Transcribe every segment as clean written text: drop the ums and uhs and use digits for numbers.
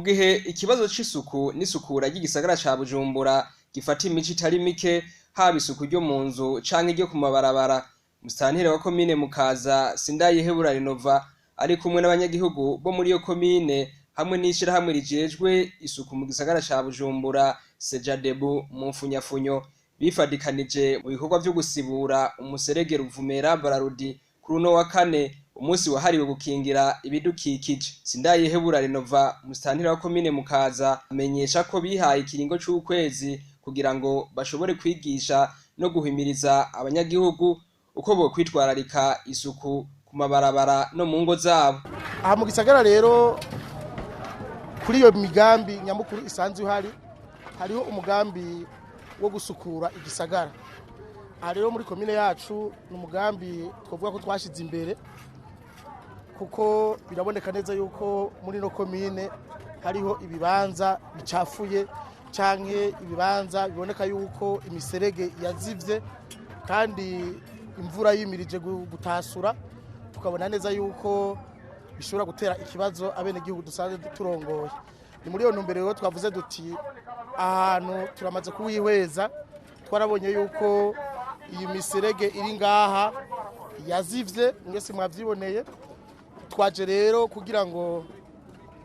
Gihe ikibazo c'isuku n'isukura ry'igisagara ca Bujumbura gifata imico itari mike, haba isuku ryo mu nzu canke iryo ku mabarabara, musitanteri wa komine Mukaza, Sindayihebura Renova, ari kumwe n'abanyagihugu bo muri iyo komine hamwe n'ishirahamwe rijejwe isuku mu gisagara ca Bujumbura, Sejadebu mu mfunyafunyo, bifadikanije mu bikorwa vyo gusibura umuserege Ruvumera Bararudi kuri uno wa kane, umunsi wahariwe gukingira ibidukikije. Sindayihebura Renova, musitanteri wa komine Mukaza, amenyesha ko bihaye ikiringo c'ukwezi kugira ngo bashobore kwigisha no guhimiriza abanyagihugu uko bokwitwararika isuku ku mabarabara no mu ngo zabo. Aha mu gisagara rero, kuri iyo migambi nyamukuru isanzwe ihari, hariho umugambi wo gusukura igisagara. Aha rero muri komine yacu ni umugambi twavuga ko twashyize imbere, kuko biraboneka neza yuko muri ino komine hariho ibibanza bicafuye canke ibibanza biboneka yuko imiserege yazivye, kandi imvura yimirije gutasura, tukabona neza yuko bishobora gutera ikibazo abenegihugu dusanzwe turongoye. Ni muri iyo ntumbero rero twavuze duti ahantu turamaze kuwihweza, twarabonye yuko iyi miserege iri ngaha yazivye, mwese mwavyiboneye. Twaje rero kugira ngo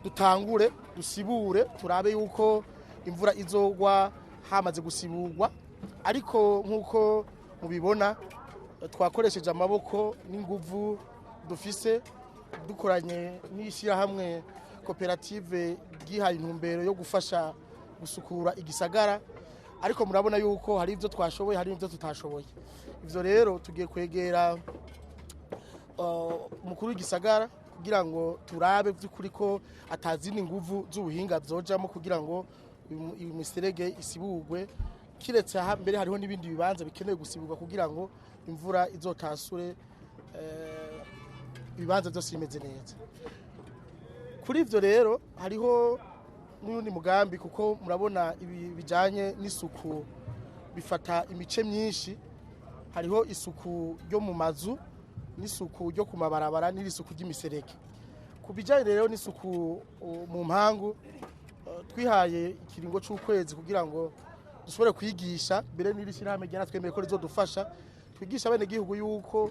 dutangure dusibure, turabe yuko imvura izogwa hamaze gusiburwa. Ariko nk'uko mubibona, twakoresheje amaboko n'inguvu dufise, dukoranye n'ishyirahamwe koperative ryihaye intumbero yo gufasha gusukura igisagara. Ariko murabona yuko hari ibyo twashoboye, hari ibyo tutashoboye. Ibyo rero tugiye kwegera umukuru w'igisagara kugira ngo turabe by'ukuri ko atazindi nguvu z'ubuhinga byojamo kugira ngo uyu miserege isibugwe. Kiretse aha mbere, hariho n'ibindi bibanza bikenewe gusibugwa kugira ngo imvura izotasure ibibanza byose bimeze neza. Kuri ibyo rero hariho n'undi mugambi, kuko murabona ibi bijyanye n'isuku bifata imice myinshi. Hariho isuku ryo mu mazu n'isuku ryo ku mabarabara n'isuku ry'imiserege. Ku bijyanye rero n'isuku mu mpangu, twihaye ikiringo cy'ukwezi kugira ngo dushobore kwigisha mbere n'iri shyirahamwe ryaratwemeye ko rizodufasha twigisha abenegihugu yuko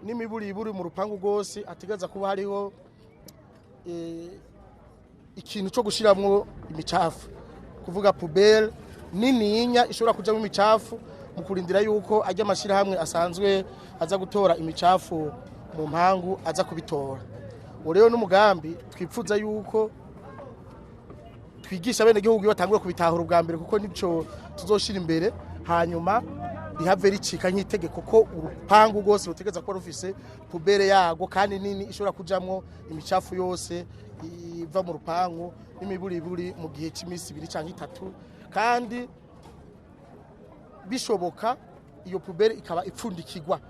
n'imiburiburi mu rupangu rwose ategereza kuba hariho ikintu cyo gushyiramo imicafu, kuvuga poubelle nininya ishobora kujyamo imicafu, mu kurindira yuko ajya amashyirahamwe asanzwe aza gutora imicafu mu mpangu aza kubitora. Uwo rero n'umugambi twipfuza yuko twigisha abenegihugu iyo batanguye kubitahura ubwa mbere, kuko nico tuzoshira imbere, hanyuma rihave ricika nk'itegeko ko urupangu rwose rutegereza kuba rufise poubelle yago kandi nini ishobora kujamwo imicafu yose iva mu rupangu n'imiburiburi mu gihe cy'iminsi 2 cyangwa 3, kandi bishoboka iyo poubelle ikaba ipfundikirwa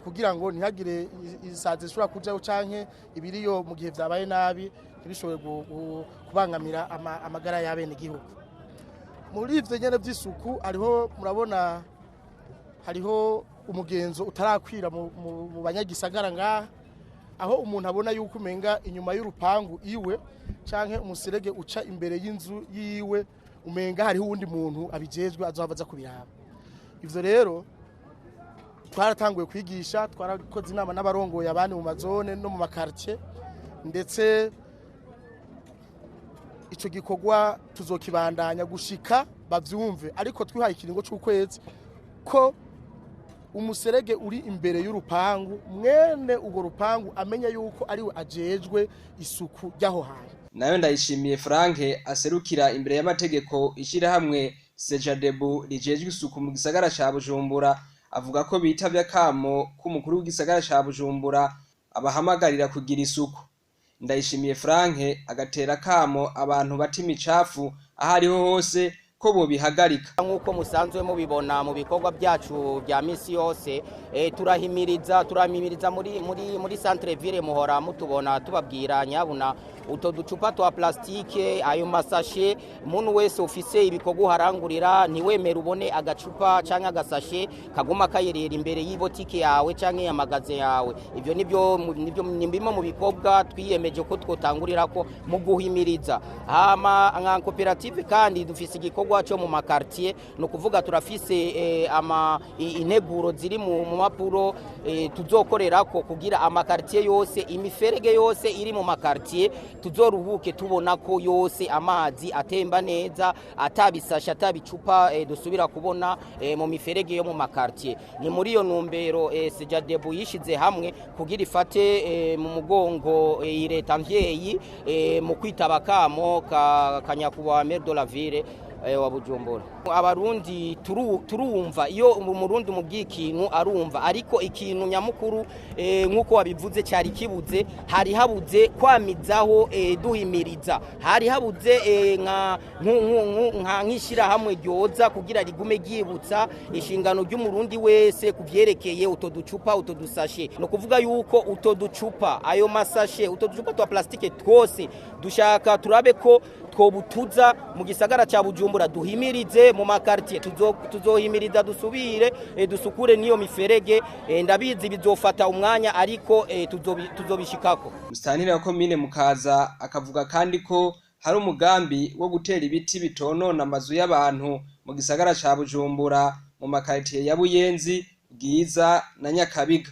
kugira ngo ntihagire isazi zishobora kujaho canke ibiriyo mu gihe vyabaye nabi ntibishobore kubangamira amagara y'abenegihugu. Muri ivyo nyene vy'isuku hariho, murabona, hariho umugenzo utarakwira mu banyagisagara ngaha, aho umuntu abona yuko umenga inyuma y'urupangu iwe canke umuserege uca imbere y'inzu yiwe umenga hariho uwundi muntu abijejwe azohava aza kubiraba. Ivyo rero twaratanguye kwigisha, twarakoze inama n'abarongoye abandi mu mazone no mu makartie, ndetse ico gikorwa tuzokibandanya gushika bavyumve. Ariko twihaye ikiringo c'ukwezi ko umuserege uri imbere y'urupangu, mwene urwo rupangu amenya yuko ariwe ajejwe isuku ry'aho hantu. Nayo Ndayishimiye Frank, aserukira imbere y'amategeko ishirahamwe Sejadebu rijejwe isuku mu gisagara ca Bujumbura, avuga ko bitavye akamo k'umukuru w'igisagara ca Bujumbura abahamagarira kugira isuku. Ndayishimiye Frank agatera akamo abantu bata imicafu aho ariho hose ko ko bobihagarika. Nk'uko musanzwe mubibona mu bikorwa byacu bya misi yose, turahimiriza muri centre ville, muhora mutubona tubabwira nyabuna uto ducupa twa plastike, ayo masashe. Umuntu wese ufise ibikorwa uharangurira, ntiwemere ubone agacupa canke agasashe kaguma kayerera imbere y'ibotike yawe canke y'amagaze yawe. Ivyo nibyo ni bimwe mu bikorwa twiyemeje ko twotangurirako mu guhimiriza. Hama nka koperative kandi dufise igikorwa cyo mu makartier, ni ukuvuga turafise ama integuro ziri mu mapuro tuzokorerako kugira amakartier yose, imiferege yose iri mu makartier, tuzoruhuke tubona ko yose amazi atemba neza, atabisashe, atabicupa dusubira kubona mu miferege yo mu makartier. Ni muri iyo ntumbero Sejadebu yishize hamwe kugira ifate mu mugongo leta mvyeyi mu kwitaba kamo ka nyakubahwa maire de la ville wa Bujumbura. Abarundi turumva, iyo umurundi umubwiye ikintu arumva, ariko ikintu nyamukuru nk'uko wabivuze cyari kibuze, hari habuze kwamizaho duhimiriza, hari habuze nka nk'ishyirahamwe ryoza kugira rigume ryibutsa inshingano ry'umurundi wese ku byerekeye uto ducupa, uto dusashe. Ni ukuvuga yuko uto ducupa, ayo masashe, uto ducupa twa plastike twose dushaka turabe ko twobutuza mu gisagara cya Bujumbura, duhimirize mu makartier, tuzohimiriza dusubire dusukure n'iyo miferege. Ndabizi bizofata umwanya, ariko tuzobishikako. Musitanteri wa komine Mukaza akavuga kandi ko hari umugambi wo gutera ibiti bitonona amazu y'abantu mu gisagara ca Bujumbura mu makartier ya Buyenzi, Bwiza na Nyakabiga.